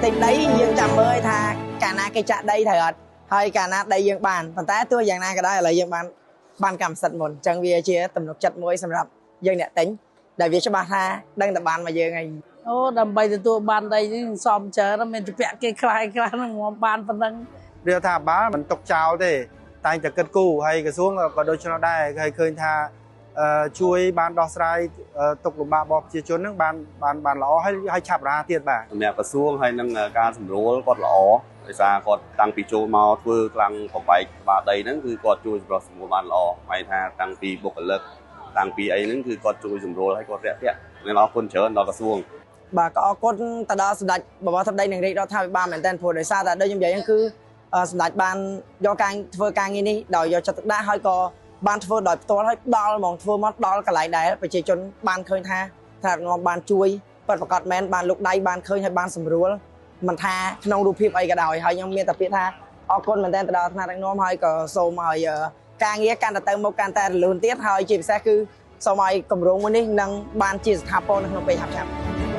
ទិញដីយើងចាំមើលថាកាលណាគេចាក់ដីត្រូវអត់ហើយកាលណាដីយើងបានប៉ុន្តែទោះយ៉ាងណាក៏ដោយឥឡូវយើងបានកម្មសិទ្ធិមុនអញ្ចឹងវាជាទំនុកចិត្តមួយសម្រាប់យើងអ្នកទិញដែលវាច្បាស់ថាដឹងតែបានមកយើងហើយ អូដើម្បីទទួលបានដីនេះសំច្រើនមានជពាក់គេខ្លះខ្លះហ្នឹងមកបានប៉ុណ្ណឹង រាជរដ្ឋាភិបាលមិនទុកចោលទេតែងតែគិតគូរហើយក្រសួងក៏ដូច្នោះដែរហើយឃើញថាជួយបានដោះស្រាយទុក្ខលំបាករបស់ប្រជាជនហ្នឹងបានបានបានល្អហើយហើយឆាប់រហ័សទៀតបាទ សម្រាប់ក្រសួងហើយនឹងការសម្រួលគាត់ល្អដោយសារគាត់តាំងពីចូលមកធ្វើខ្លាំងប្របែកក្បាលដីហ្នឹងគឺគាត់ជួយសម្រុះសម្រួលបានល្អហើយថាតាំងពីបុគ្គលិកតាំងពីអីហ្នឹងគឺគាត់ជួយសម្រួលហើយគាត់រាក់ទាក់នឹងអរគុណច្រើនដល់ក្រសួង បាទក៏អរគុណទៅដល់សម្ដេចបវរធិបតីនិងរាជរដ្ឋាភិបាលមែនទែនព្រោះដោយសារតែដូចខ្ញុំនិយាយហ្នឹងគឺសម្ដេចបានយកការធ្វើការងារនេះដោយយកចិត្តទុកដាក់ហើយក៏បានធ្វើដោយផ្ទាល់ហើយដល់ហ្មងធ្វើមកដល់កន្លែងដែលប្រជាជនបានឃើញថាថ្នាក់ដឹកនាំបានជួយពិតប្រាកដមែនបានលុកដៃបានឃើញហើយបានសម្រួលមិនថាក្នុងរូបភាពអីក៏ដោយហើយខ្ញុំមានតែពាក្យថាអរគុណមែនទែនទៅដល់ថ្នាក់ដឹកនាំហើយក៏សូមឲ្យការងារកាន់តែទៅមុខកាន់តែរលូនទៀតហើយជាពិសេសគឺសូមឲ្យគម្រោងមួយនេះនឹងបានជាស្ថាពរនៅក្នុងពេលឆាប់ៗ។